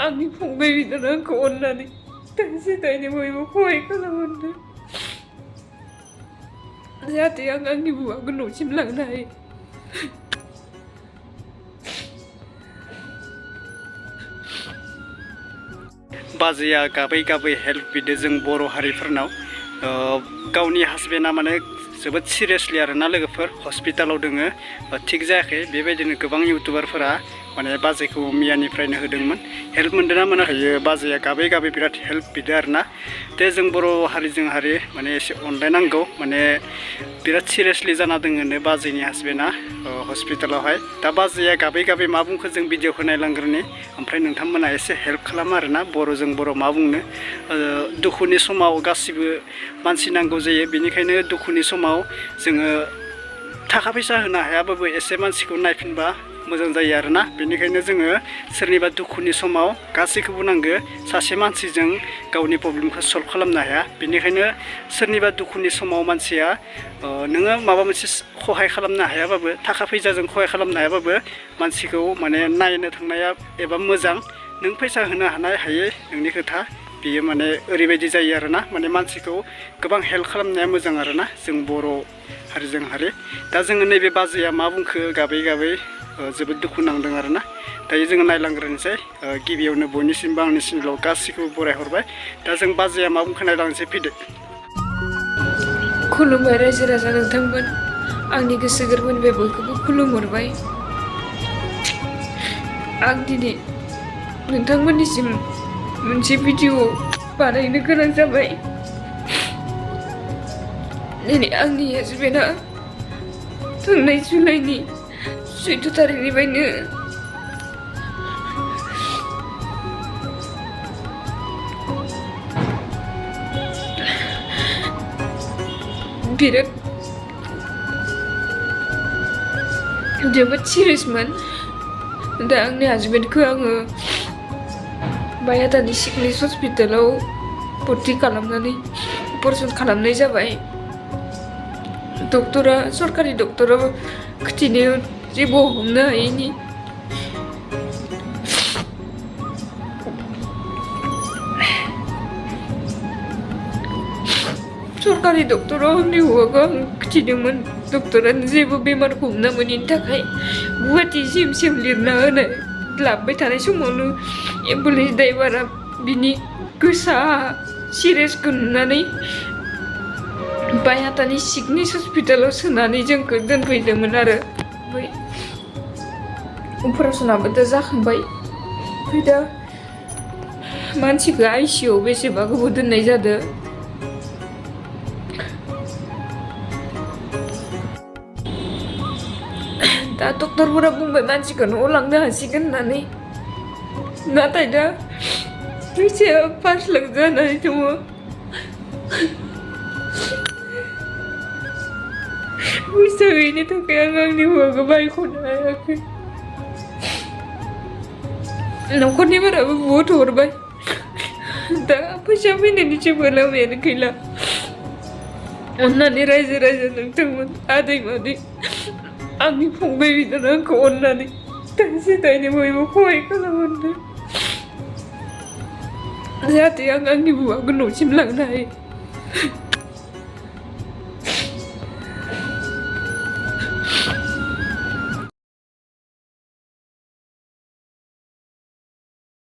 आंनि फंबाय बिनानाव आंखौ अननानै थाइसे थाइनै बयबो सहाय खालामहरदो जाहाथे आं आंनि बुवाखौ न'सिम लांनो हायो। बाजैया गाबै गाबै हेल्प बिदो जों बर' हारिफोरनाव गावनि हासबेन्डआ माने जोबोद सिरियासलि आरोना लोगोफोर हस्पिटालाव दोङो थिग जायाखै बेबायदिनो गोबां इउटुबारफोरा माने बाजैखौ मियानिफ्रायनो होदोंमोन हेल्प मोनदोंना मोनाखै बाजैया गाबै गाबै बिराद हेल्प बिदो आरोना दे जों बर' हारिजों हारि माने एसे अनलायनांगौ माने बिराद सिरियासलि जाना दोङोनो बाजैनि हासबेन्डआ हस्पिटालावहाय दा बाजैया गाबै गाबै मा बुंखो जों भिडिअखौ नायलांग्रोनि ओमफ्राय नोंथांमोना एसे हेल्प खालामो आरोना बर'जों बर' मा बुंनो दुखुनि समाव गासिबो मानसि नांगौ जायो बेनिखायनो दुखुनि समाव जोङो थाखा फैसा होनो हायाबाबो एसे मानसिखौ नायफिनबा मोजां जायो आरोना बेनिखायनो जोङो सोरनिबा दुखुनि समाव गासैखौबो नांगौ सासे मानसिजों गावनि प्रब्लेमखौ सल्भ खालामनो हाया बेनिखायनो सोरनिबा दुखुनि समाव मानसिया नोङो माबा मोनसे सहाय खालामनो हायाबाबो थाखा फैसाजों सहाय खालामनो हायाबाबो मानसिखौ माने नायनो थांनाया एबा मोजां नों फैसा होनो हानाय हायै नोंनि खोथा बियो माने ओरैबायदि जायो आरोना माने मानसिखौ गोबां हेल्प खालामनाया मोजां आरोना जों बर' हारिजों हारि दा जोङो नैबे बाजैया मा बुंखो गाबै गाबै जोबोद दुखु नांदों आरोना दायो जोङो नायलांग्रोनोसै गिबियावनो बयनिसिमबो आंनि चेनेलाव गासैखौबो बरायहरबाय दा जों बाजैया मा बुंखो नायलांनोसै फैदो। खुलुमबाय रायजो राजा नोंथांमोन आंनि गोसो गोरबोनिफ्राय बयखौबो खुलुमहरबाय आं दिनै नोंथांमोननिसिम मोनसे भिडिअ बानायनो गोनां जाबाय दिनै आंनि हासबेन्डआ थांनाय जुलाइनि 14 थारिखनिफ्रायनो बिराद जोबोद सिरियासमोन दा आंनि हासबेन्डखौ आङो बायादानि सिकनेस हस्पिटालाव भर्ति खालामनानै अपारेसन खालामनाय जाबाय डक्टरा सरकारि डक्टरा खिथिनो जेबो हमनो हायैनि सरकारि डक्टराव आंनि हौवाखौ आं खिथिदोंमोन डक्टरानो जेबो बेमारखौ हमना मोनैनि थाखाय गुवाहाटिसिम लिरना होनो लाबोबाय थानाय समावनो एम्बुलेन्स ड्राइभारा बिनि गोसा सिरियासखौ नुनानै बायादानि सिकनेस हस्पिटालाव सोनानै जोंखौ दोनफैदोंमोन आरो ओमफ्राय अपारेसनाबो दा जाखांबाय ओमफ्राय दा मानसिखौ आइसिइउआव बेसेबा गोबाव दोननाय जादों दा डक्टरफोरा बुंबाय मानसिखौ न'आव लांनो हासिगोन होननानै नाथाय दा फैसाया 5 लाख जानानै दङ फैसा गैयिनि थाखाय आं आंनि हौवाखौ बायख'नो हायाखै न'खरनिफोराबो बुहुत हरबाय दा फैसा फैनायनि जेबो लामायानो गैला अननानै रायजो राजा नोंथांमोन आदै मादै आंनि फंबाय बिनानाव आंखौ अननानै थाइसे थाइनै बयबो सहाय खालामहरदो जाहाथे आं आंनि बुवाखौ न'सिम लांनो हायो।